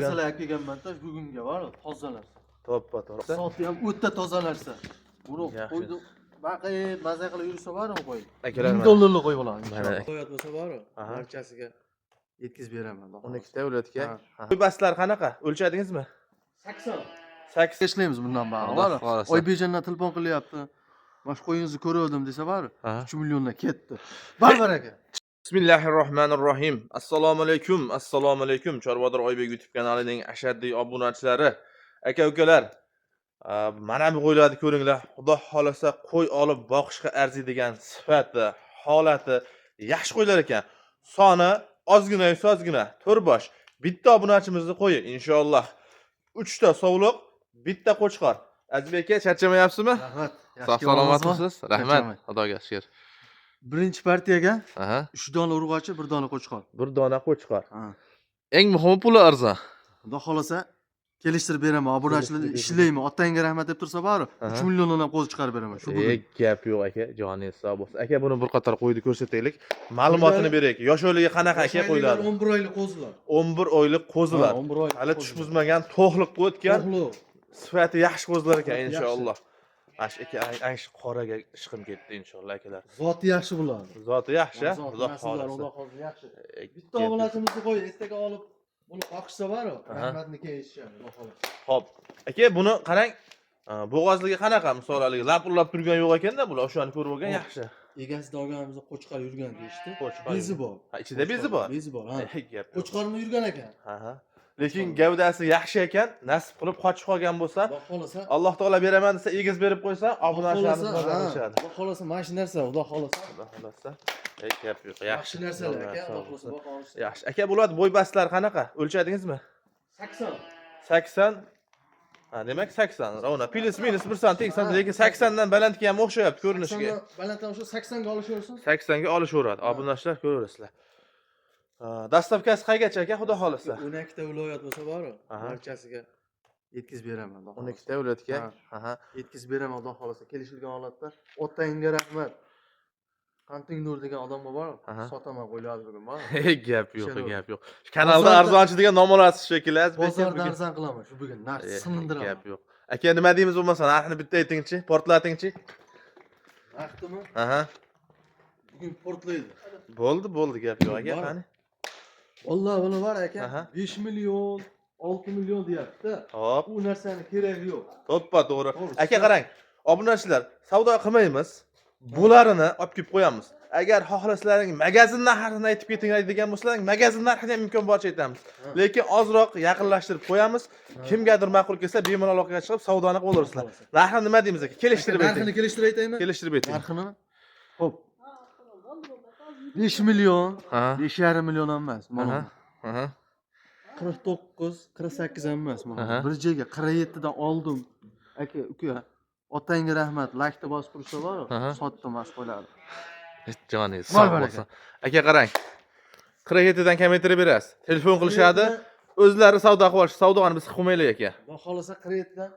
Narsalar kelganman-da bugunga bor, toza narsa. To'ppa to'g'ri. Soti ham o'ta toza narsa. Buni Yaxshi. qo'ydi, baqib maza qilib yursa bor, qo'y. Akalar, 1000 mana. dollarlik qo'y bo'ladi. Mana. Viloyat bo'lsa bor, Aha. barchasiga yetkazib beraman. 12 ta viloyatga. Ha. Qo'y qanaqa? O'lchadingizmi? 80. 8. Ishlaymiz bundan bari. Xudo Bor. xohlasa. Oybejandan telefon qilyapti. Mana shu qo'yingizni ko'rgandim desa bor, Aha. 3 milliondan ketdi. Barbar aka. Bismillahirrohmanirrohim. Assalomu alaykum. Assalomu alaykum. Chorvador Oybek YouTube kanalining ashaddiy obunachilari, aka ukalar. Mana bu qo'ylarni ko'ringlar. Xudo xolasa qo'y olib boqishga arziydigan sifati, holati yaxshi qo'ylar ekan. Soni ozgina, ozgina, 4 bosh. Bitta obunachimizni qo'yi inshaalloh. 3 ta sovliq, bitta qo'chqor. Azizbek aka, charchamayapsizmi? Rahmat. Sog' salomatmisiz? Rahmat. Charchamay. Xudoga shukr. Birinchi partiyaga Aha. 3 dona urg'ochi, 1 dona qo'chqor. Bir dona qo'chqor. Ha. Eng muhimi puli arzon. Xudo xolasa kelishtirib beraman. Obunachilar Kelishtirib ishlayman. Otangga rahmat deb tursa bor, Aha. 3 milliondan ham qo'l chiqarib beraman. Shu bugun. Gap yo'q aka, joningiz sog' bo'lsin. Aka, buni bir qator qo'yni ko'rsataylik. Ma'lumotini beraylik. Yosh oyligi qanaqa aka qo'ylarni? 11 oylik qo'zilar. 11 oylik qo'zilar. Ha, 11 oylik. Hali tush buzmagan, to'qliqqa o'tgan, To'qliq. sifati yaxshi qo'zilar ekan Sifati yaxshi. inshaalloh. Mana shu aka, ana shu qoraga ishqim ketdi inshaalloh akalar. Zoti yaxshi bularni. Zoti yaxshi, Zoti, Xudo nasllar, xohlasa. Xudo xohlasa yaxshi. Bitta Gap yo'q. obunachimizni qo'y, ertaga olib buni qoqishsa bor, Aha. rahmatni keyin eshitishadi, Xudo xohlasa. Xo'p. Aka, buni qarang, bo'g'ozligi qanaqa? Misol haligi lap urlab turgan yo'q ekanda, bular o'shani ko'rib olgan Xo'p. yaxshi. Egasida olganimizda qo'chqor yurgan deyishdi. Qo'chqor Bezi bor. Ha, ichida bezi bor. Bezi bor, ha. Gap yo'q. Qo'chqorni yurgan ekan. Ha. Lekin gavdasi yaxshi ekan, nasib qilib qochib qolgan bo'lsa, Xudo xohlasa, Alloh taolo beraman desa, egiz berib qo'ysa, obunachilarimiz Xudo maza xohlasa, qilishadi. Xudo xohlasa mana shu narsa, Xudo xohlasa. Xudo xohlasa. Ey, gap yo'q. Yaxshi Yaxshi narsalar aka, Xudo Sog' xohlasa bo'lsin. boqa olishsa. Yaxshi. Aka, bular bo'y bastlari qanaqa? O'lchadingizmi? 80. 80. Ha, demak 80. Ravna plyus minus 1 santim, Ha, lekin 80 dan balandga ham o'xshayapti ko'rinishiga. 80 dan balanddan o'sha 80 ga olishaversin. 80 ga olishaveradi. Obunachilar ko'raverasizlar. Dastavkasi qaygacha aka, xudo xohlasa? 12 ta viloyat bo'lsa bor, Aha. barchasiga yetkazib beraman. Xudo 12 ta viloyatga. Ha. Aha. Yetkazib beraman, Xudo xohlasa kelishilgan holatda. Otangga rahmat. Qanting nur degan odamga bor, Aha. sotaman qo'ylarni bugun bor. Ey, gap yo'q, Ishonavering. gap yo'q. Kanalda Bozorda- arzonchi degan nom olasiz shekilli, Azizbek aka Bozorda bugun. arzon qilaman shu bugun, narx Ey, sinindiraman. Gap yo'q. Aka, nima deymiz bo'lmasa, narxini bitta aytingchi, portlatingchi. Narximi? Aha. Bugun portlaydi. Bo'ldi, bo'ldi, gap yo'q aka, Bor. qani. Vallahi buni bor aka, Aha. 5 million, 6 million deyapti-da. Hop, U narsani keragi yo'q. to'ppa to'g'ri. To'g'ri, Aka qarang, obunachilar, savdo qilmaymiz. Bularini olib kelib qo'yamiz. Agar xohlasalaring magazin narxini aytib ketinglar degan bo'lsalaring, magazin narxini ham imkon boricha aytamiz. Ha. Lekin ozroq yaqinlashtirib qo'yamiz. Kimgadir ma'qul kelsa, bemalol aloqaga chiqib savdoni qilib olasizlar. Xohlasa. Narxini nima deymiz aka? Kelishtirib ayting. Narxini kelishtirib aytaymi? Kelishtirib ayting. Narxini? Xo'p. 5 million, Ha. 5,5 million ham emas. Mana. Aha. Aha. 49, 48 ham emas. Mana. Aha. Bir joyga 47 dan oldim. Aka, uka, otangga rahmat, laykni bosib tursa bor, Aha. sotdim mana shu qo'ylarni. Joningiz Bor, sog' bor bo'lsin. Aka qarang. 47 dan kamaytirib berasiz. Telefon qilishadi. O'zlari savdo qilib olish. Savdoni biz qilmaylik aka. Xudo xohlasa 47 dan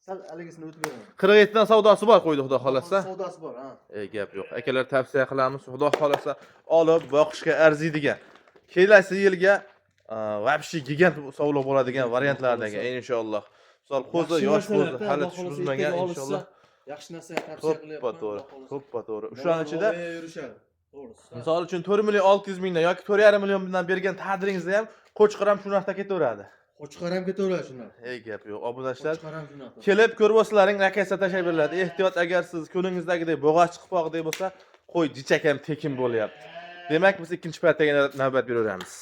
sal haligisini o'tib beraman. 47 dan savdosi bor qo'ydi xudo xohlasa. Savdosi bor, ha. E, gap yo'q. Akalar tavsiya qilamiz. Xudo xohlasa olib boqishga arziydigan. Kelasi yilga вообще gigant sovliq bo'ladigan variantlardagi inshaalloh. Misol qo'zi, Yaxshi yosh narsalar qo'zi da, hali Xudo tush xohlasa buzmagan ertaga inshaalloh. olishsa, yaxshi narsa tavsiya To'ppa qilyapman. to'g'ri. Xudo xohlasa. To'ppa to'g'ri. O'shaning ichida Bolalar yurishadi. To'g'risi. misol uchun 4 million 600 mingdan yoki 4,5 milliondan bergan taqdiringizda ham qo'chqor ham shu narxda ketaveradi. Qo'chqor ham ketaveradi shu narx. Ey gap yo'q. Obunachilar Qo'chqor ham shu narx. kelib ko'rib olsalaring rakasa tashlab beriladi. Ehtiyot agar siz ko'ningizdagidek bo'g'oz chiqib bo'lsa, qo'y jichak ham tekin bo'lyapti. Demak, biz ikkinchi partiyaga navbat beraveramiz.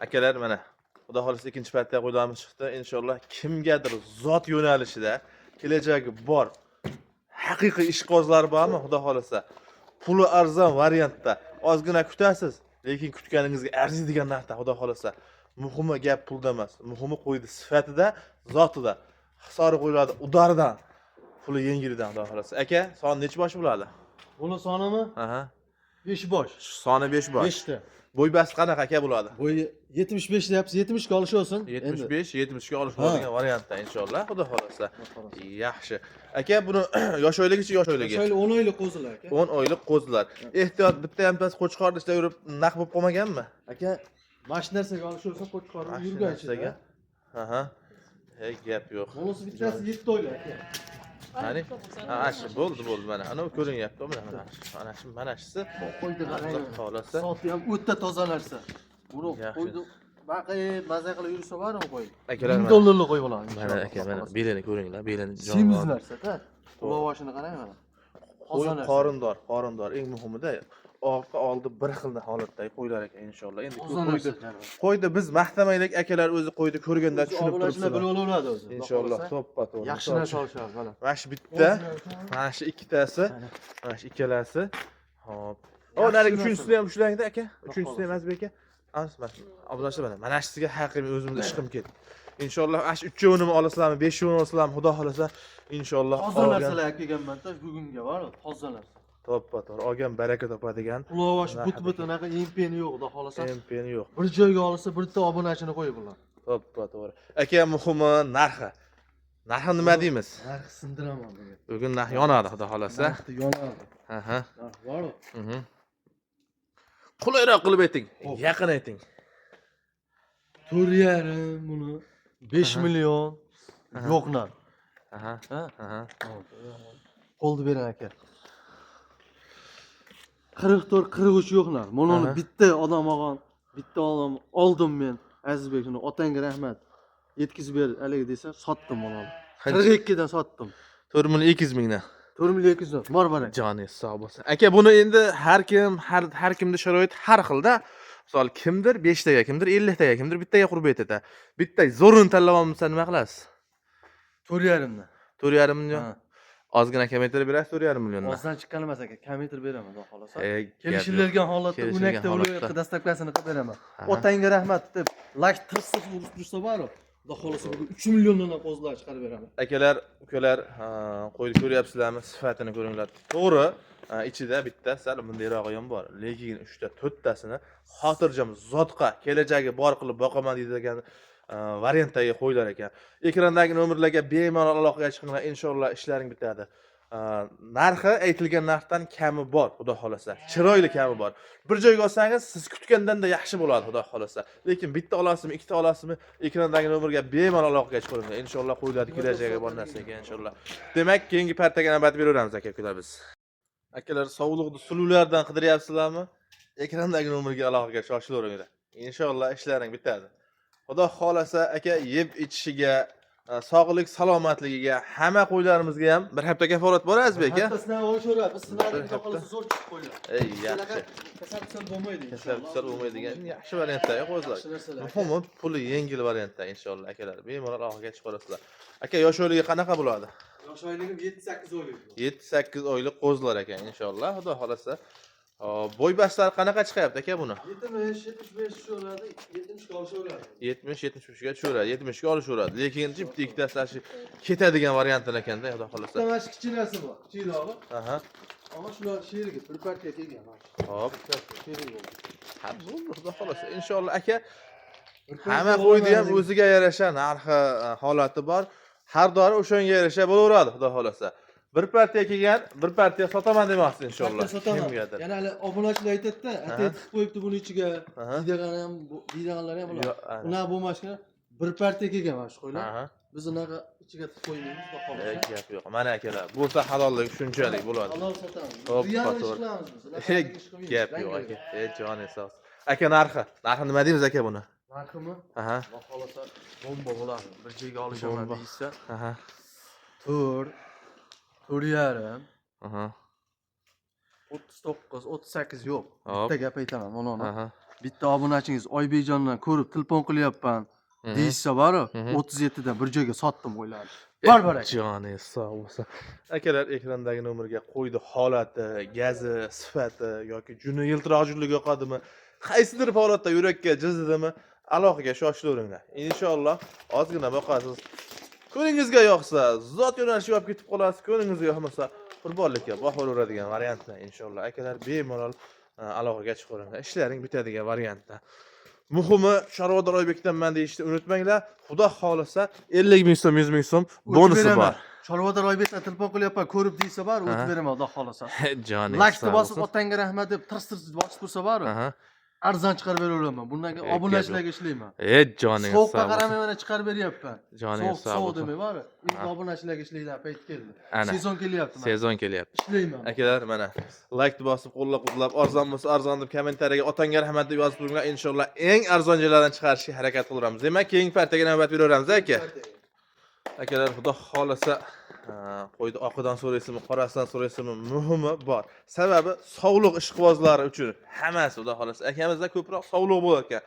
Akalar, mana Xudo xohlasa ikkinchi partiya qo'ylarimiz chiqdi. Inshaalloh kimgadir zot yo'nalishida kelajagi bor. Haqiqiy ishqibozlar bormi? Xudo xohlasa puli arzon variantda ozgina kutasiz, lekin kutganingizga arziydigan narxda Xudo xohlasa. Muhimi gap pulda emas, muhimi qo'ydi sifatida, zotida. Hisori qo'yiladi udaridan, puli yengilidan Xudo xohlasa. Aka, son nechi bosh bo'ladi? Buni sonimi? Aha. 5 bosh. Soni 5 bosh. 5 ta. Bo'y basti qanaqa aka bo'ladi? Bo'yi 75 deyapsiz, 70 ga olishaversin. 75, 70 ga olish Ha. bo'ladigan variantda inshaalloh, Xudo xohlasa. Yaxshi. Aka, buni yosh oyligichi, yosh oyligi? Yosh oylik 10 oylik qo'zilar aka. 10 oylik qo'zilar. Ehtiyot bitta ham past qo'chqorni ishlab yurib naq bo'lib qolmaganmi? Aka, mana shu narsaga olishaversa qo'chqorni Mana shu yurgan narsaga ichida. Aha. Hey, gap yo'q. Bunisi bittasi 7 oylik aka. Qani? Ha, shu bo'ldi, bo'ldi mana. Ana ko'rinyapti mana mana. Ana shu, mana shusi. Qo'ydi qarang. Xudo xohlasa. Soti ham o'ta toza narsa. Buni Yaxshi. qo'ydi. Baqib, maza qilib yursa bormi qo'y. Akalar, 1000 mana. Dollarlik qo'y bo'ladi. Mana aka, mana belini ko'ringlar, belini Semiz jonivor. narsa-da. Quloq qarang mana. Qo'y Toza narsa. qorindor, qorindor. Eng muhimida orqa oldi bir xil holatdagi qo'ylar ekan inshaalloh. Endi Toza qo'ydi. narsa. Jonivor. Qo'ydi biz maqtamaylik akalar o'zi qo'ydi ko'rganda tushunib Obunachilar turibsizlar. bilib olaveradi o'zi. Inshaalloh to'ppa to'g'ri. Yaxshi narsa olishadi mana. Mana shu bitta, mana shu ikkitasi, mana shu ikkalasi. Hop. O, narigi uchinchisini ham ushlangda aka. Uchinchisini ham Azizbek aka. Mana obunachilar mana. Mana shusiga haqiqiy o'zimiz ishqim ketdi. Inshaalloh ana shu uchovini olasizlarmi, beshovini olasizlarmi, xudo xolasa inshaalloh Toza olgan narsalar olib kelganman-da bugunga bor, toza narsa. To'ppa to'g'ri. Olgan baraka topadigan. Quloq osh Narxi but but anaqa MP'ni yo'q, xudo xolasa. MP'ni yo'q. Bir joyga olsa bitta obunachini qo'yib bular. To'ppa to'g'ri. Aka, muhimi narxi. Narxi nima deymiz? Narx sindiraman bugun. Bugun narx yonadi xudo xolasa. Narxni yonadi. Aha. Narx bor. Qulayroq qilib ayting. Xo'p. Yaqin ayting. 4,5 buni 5 million yo'q narx. Aha. Ha? Aha. Qo'lni bering aka. 44 43 yo'q narx. Mana uni bitta odam olgan, bitta odam oldim men. Azizbek uni otangga rahmat. Yetkazib ber haligi desa, sotdim uni. 42 dan sotdim. 4 million 200 mingdan. 4 million 200 ming. Bor baraka. Joningiz sog' bo'lsin. Aka, buni endi har kim, har kimda sharoit har xilda. Misol kimdir 5 taga, kimdir 50 taga, kimdir bittaga qurib aytadi. Bitta zo'rini tanlab olmasa nima qilasiz? 4,5 dan. 4,5 million. Ha. Ozgina kamaytirib berasiz 4,5 milliondan. Ozdan chiqqan emas aka, kamaytirib beraman xudo xohlasa. Gap yo'q. Kelishilgan holatda Kelishilgan unakda holatda. viloyatga dastavkasini qilib beraman. Aha. Otangga rahmat deb like tirs tirs urib tursa bor, xudo xohlasa bugun 3 milliondan ham qo'zilar chiqarib beraman. Akalar, ukalar, qo'yni ko'ryapsizlarmi? Sifatini ko'ringlar. To'g'ri, ichida bitta sal bundayrog'i ham bor. Lekin 3 ta, 4 tasini xotirjam zotqa kelajagi bor qilib boqaman deydigan variantdagi qo'ylar ekan. Ekrandagi nomerlarga bemalol aloqaga chiqinglar, inshaalloh ishlaring bitadi. Narxi aytilgan narxdan kami bor, xudo xolasa. Chiroyli kami bor. Bir joyga olsangiz, siz kutgandan-da yaxshi bo'ladi, xudo xolasa. Lekin bitta olasizmi, ikkita olasizmi, ekrandagi nomerga bemalol aloqaga chiqinglar. Inshaalloh qo'ylarni kelajagi bor narsa ekan inshaalloh. Demak, keyingi partiyaga navbat beraveramiz aka-ukalar biz. Akalar, sovliqni suluvlardan qidiryapsizlarmi? Ekrandagi nomerga aloqaga shoshilaveringlar. Inshaalloh ishlaring bitadi. Xudo xolasa aka yeb ichishiga, sog'lik salomatligiga hamma qo'ylarimizga ham bir hafta kafolat bor Azizbek aka. Hatto sinab olishaveradi. Biz sinadik, Bir xudo hafta. xohlasa zo'r chiqib qo'ylar. Ey, yaxshi. Kasal pisal bo'lmaydi. Kasal pisal bo'lmaydigan yaxshi variantda qo'zlar. Yaxshi narsalar. Muhimi puli yengil variantda inshaalloh akalar. Bemalol aloqaga chiqarasizlar. Aka, yosh oyligi qanaqa bo'ladi? Yosh oyligim 7-8 oylik. 7-8 oylik qo'zlar ekan inshaalloh. Xudo xolasa. Hop, bo'y bastlari qanaqa chiqyapti aka buni? 70, 75 tushaveradi, 70 ga olishaveradi. 70 73 ga tushaveradi, 70 ga olishaveradi. Lekin bitta ikkitasi shu ketadigan variantlar ekanda, xudo xolasa. Bitta mana shu kichinasi bor, kichikrog'i. Aha. Ammo shular sherigi, bir partiya kelgan mana shu. Hop. Bir partiya sherigi bo'ldi. Ha, bo'ldi, xudo xolasa. Inshaalloh aka, Bir partiya hamma qo'yni ham olaman. o'ziga yarasha narxi, holati bor. Har doim o'shanga yarasha bo'laveradi, xudo xolasa. Bir partiya kelgan, bir partiya sotaman demoqchi inshaalloh. Partiya sotaman. Kimgadir. Yana hali obunachilar aytadi-da, atay tiqib qo'yibdi buni ichiga. Aha. Deydigan ham, deydiganlar ham bular. Yo, ana. Unaqa bo'lmasgan bir partiya kelgan mana shu qo'ylar. Aha. Biz unaqa ichiga tiqib qo'ymaymiz, xudo xohlasa. Gap yo'q. Mana akalar, bo'lsa halollik shunchalik bo'ladi. Halol sotamiz. Hop, Real ish to'g'ri. qilamiz biz. Unaqa ish qilmaymiz. Gap yo'q aka. Ey, joningiz sog'. Aka, narxi. Narxi nima deymiz aka buni? Narximi? Aha. Xudo xohlasa bomba bo'ladi. Bir joyga olishaman Bomba. deyishsa, Aha. 4 4,5 Aha. 39 38 yo'q. Hop. Bitta gap aytaman mana uni. Aha. Bitta obunachingiz Oybekjondan ko'rib telefon qilyapman deyishsa boru 37 dan bir joyga sotdim qo'ylarni. Bor bor aka. Joningiz sog' bo'lsin. Akalar, ekrandagi nomerga qo'ydi holati, gazi, sifati yoki juni yiltiroq junlik yoqadimi? Qaysidir holatda yurakka jizdimi? Aloqaga shoshilaveringlar. Inshaalloh ozgina boqasiz. Ko'ngilingizga yoqsa, zot yo'nalishiga olib ketib qolasiz. Ko'ngilingizga yoqmasa, qurbonlikka boqaveradigan variantda inshaalloh. Akalar, bemalol aloqaga chiqaveringlar. Ishlaring bitadigan variantda. Muhimi Chorvador Oybekdanman deyishni unutmanglar. Xudo xolasa 50 ming so'm, 100 ming so'm bonusi bor. Chorvador Oybekdan telefon qilyapman, ko'rib deysa bor, o'tib Aha. beraman xudo xolasa. Joningiz Laykni sog' bosib bo'lsin. otangga rahmat deb tirs tirs bosib tursa bor. Aha. Arzon chiqarib beraveraman. Bundan keyin obunachilarga ishlayman. Joningiz Sovuqqa sog' bo'lsin. qaramay mana chiqarib beryapman. Joningiz Sovuq sog' sovuq bo'lsin. demay bor. Endi obunachilarga ishlaydigan payt keldi. Ana. Sezon kelyapti mana. Sezon kelyapti. Ishlayman. Akalar, mana like bosib, qo'llab-quvvatlab, arzon bo'lsa arzon deb kommentariyaga otangga rahmat deb yozib turinglar. Inshaalloh eng arzon joylardan chiqarishga harakat qilamiz. Demak, keyingi partiyaga navbat beraveramiz, aka. Akalar, xudo xolasa, qo'yni oqidan so'raysizmi, qorasidan so'raysizmi, muhimi bor. Sababi sovliq ishqibozlari uchun hammasi, xudo xolasa. Akamizda ko'proq sovliq bo'lar ekan.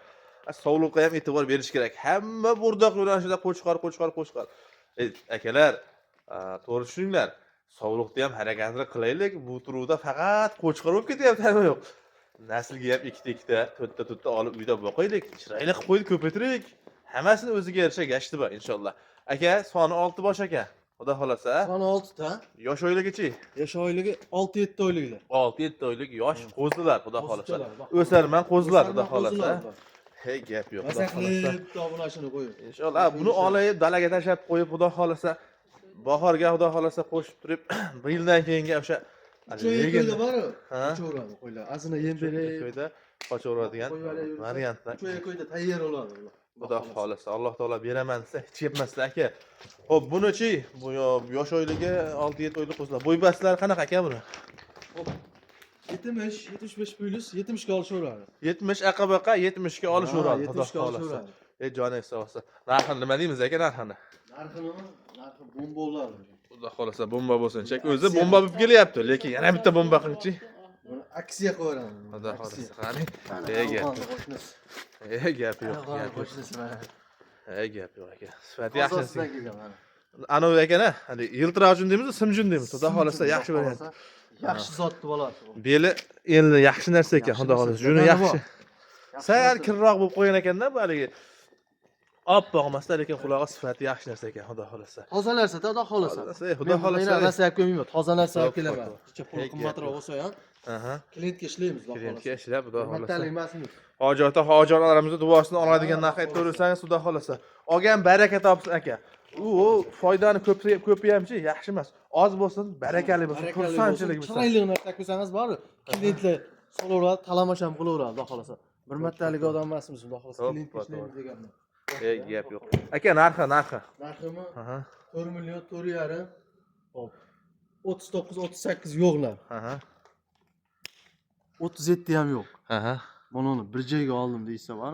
Sovliqqa ham e'tibor berish kerak. Hamma burdoq yo'nalishida qo'chqor, qo'chqor, qo'chqor. Akalar, to'g'ri tushuninglar. Sovliqda ham harakatini qilaylik. Bu turuvda faqat qo'chqor bo'lib ketyapti, hamma yo'q. Naslga ham ikkita ikkita, to'rtta to'rtta olib uyda boqaylik. Chiroyli qilib qo'ydik, ko'paytiraylik. Hammasini o'ziga yarasha gashti bor inshaalloh. Aka, soni 6 bosh ekan. Xudo xolasa. Soni 6 ta. Yosh oyligichi? Yosh oyligi 6-7 oyliklar. 6-7 oylik yosh qo'zilar, xudo xolasa. Qo'zichalar, bak. O'sarman qo'zilar, xudo O'sarman xolasa. qo'zilar, bak. Hey, gap yo'q, xudo xolasa. Masalan, obunachini qo'ying. Inshaalloh buni olib dalaga tashlab qo'yib, xudo xolasa, bahorga xudo xolasa qo'shib turib, bir yildan keyingi o'sha Uch oy ko'yda bor. Ha? Uchaveradi qo'ylar. Ozgina yem berib, Ko'yda qochaveradigan Qo'yib yursa, variantlar. 3 oy ko'yda tayyor bo'ladi ular. Xudo xolasa, Alloh taolo beraman desa hech yetmaslar aka. Xo'p, buni-chi, bu yosh oyligi 6-7 oylik qo'zilar. Bo'y-bastlari qanaqa aka buni? Xo'p. 70, 75 plyus 70 ga olishaveradi. 70 aqabaqa 70 ga olishaveradi, xudo 70 ga xolasa. olishaveradi. Joningiz sog' bo'lsin. Narxini nima deymiz aka, narxini? Narxini, narxi bomba bo'ladi. Xudo xolasa bomba bo'lsin. Chak o'zi bomba bo'lib kelyapti, lekin yana bitta bomba qilingchi. Buni aksiya qo'yaman. Xudo xolasa, qani. Gap. Qo'shnisi. Gap yo'q, gap yo'q. Qo'shnisi mana. Gap yo'q aka. Sifati yaxshi. Qozog'istondan kelgan mana. Anavi ekan a, hali yiltiroqjun deymiz, simjun deymiz. Xudo xolasa yaxshi variant. Yaxshi zotni bolasi bu. Beli endi yaxshi narsa ekan, Yaxshi xudo narsa. xolasa. Juni Badani yaxshi. bor. Yaxshi Sal narsa. kirroq bo'lib qo'ygan ekanda bu haligi. Oppoq emasda, lekin qulog'i sifati yaxshi narsa ekan, xudo xolasa. Toza narsa, xudo xolasa. Xudo xolasa. Men narsa olib kelmayman, toza narsa olib To'g'ri, kelaman. to'g'ri. Kecha pul qimmatroq bo'lsa ham, klientga ishlaymiz, xudo Klientga xolasa. ishlab, xudo xolasa. Mattalik emasmiz. Hojatda hojatlarimizni duosini oladigan narx aytaversangiz, xudo xolasa. Olgan baraka topsin aka. U foydani ko'piyamchi yaxshi emas. Oz bo'lsin, barakali bo'lsin, xursandchilik bo'lsin. Chiroyli narsa ko'rsangiz bor, klientlar solaveradi, talamash ham qilaveradi, xudo xolasa. Bir martalik odam emasmiz, xudo xolasa. Klientga ishlaymiz deganman. Gap yo'q. Aka, narxi, narxi. Narximi 4 million 4,5. Hop. 39, 38 yo'qlar. 37 ham yo'q. Mana uni bir joyga oldim deysa bor.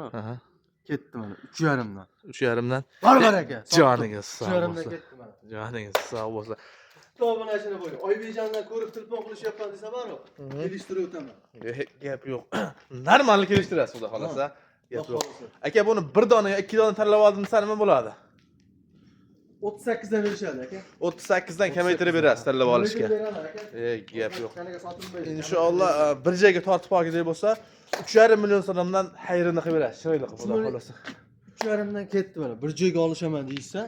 Ketdi mana 3,5dan. 3,5dan. Bor bor aka. Joningiz sog' 3,5dan bo'lsin. ketdi mana. Joningiz sog' bo'lsin. Bitta obunachini qo'y. Oybejandan ko'rib telefon qilishyapman desa bor. Kelishtirib o'taman. Gap yo'q. Normal kelishtirasiz, xudo xolasa. Gap yo'q. Aka, buni bir dona yo ikki dona tanlab oldim desa nima bo'ladi? 38 dan berishadi aka. 38 dan kamaytirib berasiz tanlab olishga. Beraman aka. Gap yo'q. Kanaga sotilmaydi. Inshaalloh bir joyga tortib olgudek bo'lsa, 3,5 million so'mdan xayrini qilib berasiz, chiroyli qilib, xudo xolasa. 3,5dan ketdi mana. Bir joyga olishaman deyishsa,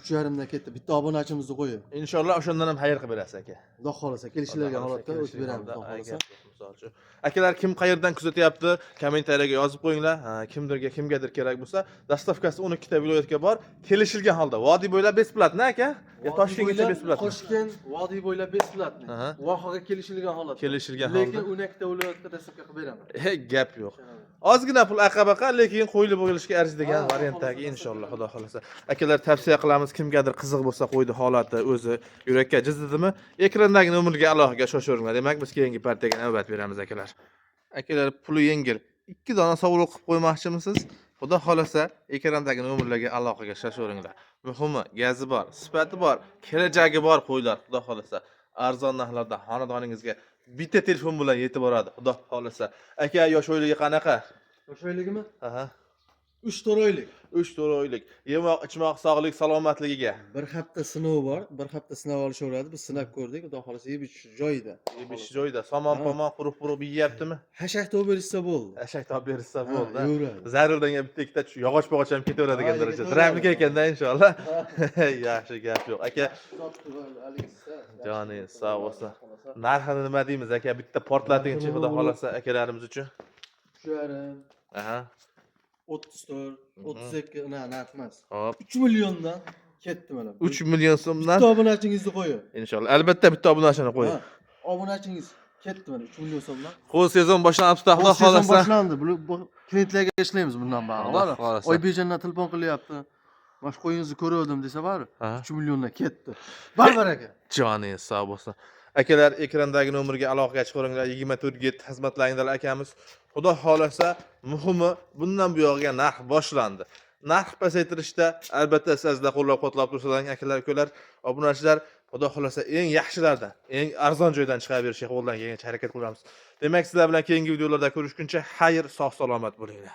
3,5dan ketdi. Bitta obunachimizni qo'ying. Inshaalloh o'shandan ham xayr qilib berasiz aka. Xudo xolasa kelishilgan holatda o'tib beramiz, xudo xolasa. Misol uchun. Akalar, kim qayerdan kuzatyapti, kommentariyaga yozib qo'yinglar. Kimdirga kimgadir kerak bo'lsa, dostavkasi 12 ta viloyatga bor. Kelishilgan holda. Vodiy bo'ylab bесплатно aka? Yo Toshkentgacha bесплатно? Toshkent vodiy bo'ylab bесплатно. Vohaga kelishilgan holatda. Kelishilgan Lekin holda. 12 ta viloyatga dostavka qilib beraman. Gap yo'q. Ozgina pul aqabaqa, lekin qo'yli bo'lishga arziydigan variantdagi inshaalloh, xudo xolasa. Akalar, tavsiya qilamiz, kimgadir qiziq bo'lsa qo'ydi holati o'zi yurakka jizdidimi, ekrandagi nomerga aloqaga shoshiringlar. Demak, biz keyingi partiyaga navbat beramiz akalar. Akalar, puli yengil. 2 dona sovg'a qilib qo'ymoqchimisiz? Xudo xolasa, ekrandagi nomerlarga aloqaga shoshiringlar. Muhimi, gazi bor, sifati bor, kelajagi bor qo'ylar, xudo xolasa. Arzon narxlarda xonadoningizga bitta telefon bilan yetib boradi, xudo xolasa. Aka, yosh oyligi qanaqa? Yosh oyligimi? 3-4 oylik. 3-4 oylik. Yemoq, ichmoq, sog'lik, salomatligiga. Bir hafta sinov bor, bir hafta sinab olishaveradi. Biz sinab ko'rdik, xudo xolasa yeb ichish joyida. Yeb ichish joyida. Somon, pomon, quruq-quruq yeyaptimi? Hashak topib berishsa bo'ldi. Hashak topib berishsa bo'ldi. Yeyveradi. Zarurdan bitta ikkita yog'och pog'och ham ketaveradigan darajada. Dramika ekanda inshaalloh. Yaxshi, gap yo'q. Aka, joningiz sog' bo'lsin. Narxini nima deymiz aka? Bitta portlatingchi, xudo xolasa akalarimiz uchun. 3,5. 34, 32, na narx emas. Hop. 3 milliondan ketdi mana. 3 million so'mdan. Bitta obunachingizni qo'ying. Inshaalloh. Albatta bitta obunachini qo'ying. Obunachingiz Ketdi mana 3 million so'mdan. Qo'y sezon boshlanibdi, xudo Bu sezon xohlasa. boshlandi. Bu klientlarga ishlaymiz bundan bari. Xudo Bari. xohlasa. Oybejandan telefon qilyapti. Mana shu qo'yingizni ko'ruvdim desa bari. Ha. 3 milliondan ketdi. Barbar aka. Joningiz sog' bo'lsin. Akalar, ekrandagi nomerga aloqaga chiqinglar. 24 ga xizmatlaringlar akamiz. Xudo xohlasa, muhimi bundan buyog'iga narx boshlandi. Narx pasaytirishda albatta sizlar qo'llab-quvvatlab tursalaring akalar, ukalar, obunachilar, xudo xohlasa eng yaxshilardan, eng arzon joydan chiqarib berishga qo'ldan kelgancha harakat qilamiz. Demak, sizlar bilan keyingi videolarda ko'rishguncha xayr, sog' salomat bo'linglar.